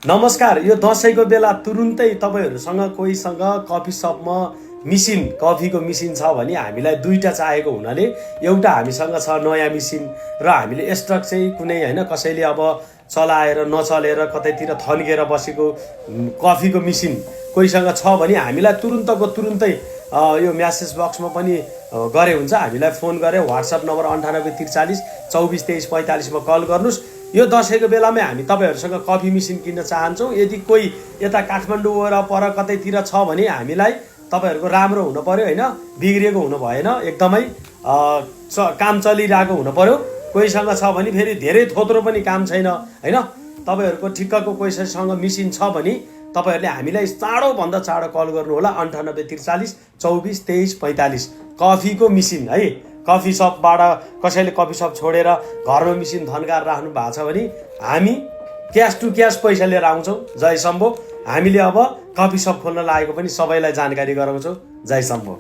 नमस्कार। यो दशैंको बेला तुरुन्तै तपाईहरुसँग कोहीसँग कफी शपमा कफीको मिसिन छ भने हामीलाई दुईटा चाहेको हुनाले एउटा हामीसँग छ नयाँ मिसिन र हामीले स्टक चाहिँ कुनै हैन कसैले अब चलाएर नचलेर कतैतिर थन्केर बसेको कफीको मिसिन कोहीसँग छ भने हामीलाई तुरुन्तको तुरुन्तै यो मेसेज बक्समा पनि गरे हुन्छ। हामीलाई फोन गरे WhatsApp नम्बर 9843 242345 मा कल गर्नुस्। यो दशैंको बेलामै हामी तपाईहरुसँग कफी मिसिन किन्न चाहन्छौं। यदि कोही यता काठमाडौँ पर कतैतिर छ भने हामीलाई तपाईहरुको राम्रो हुनु पर्यो हैन, बिग्रेको हुनु भएन, एकदमै काम चलिरहेको हुनु पर्यो। कोहीसँग छ भने फेरि धेरै थोत्रो पनि काम छैन हैन, तपाईहरुको ठिक्कको कोहीसँग मिसिन छ भने तपाईहरुले हामीलाई चाँडो भन्दा चाँडो कल गर्नु होला 9843 242345 कफीको मिसिन है। कफी शपबाट कसैले कफी शप छोडेर घरमा मिसिन थन्काएर राख्नु भएको छ भने हामी क्याश टु क्याश पैसा लिएर आउँछौं। जय शम्भो। हामीले अब कफी शप खोल्न लागेको पनि सबैलाई जानकारी गराउँछौं। जय शम्भो।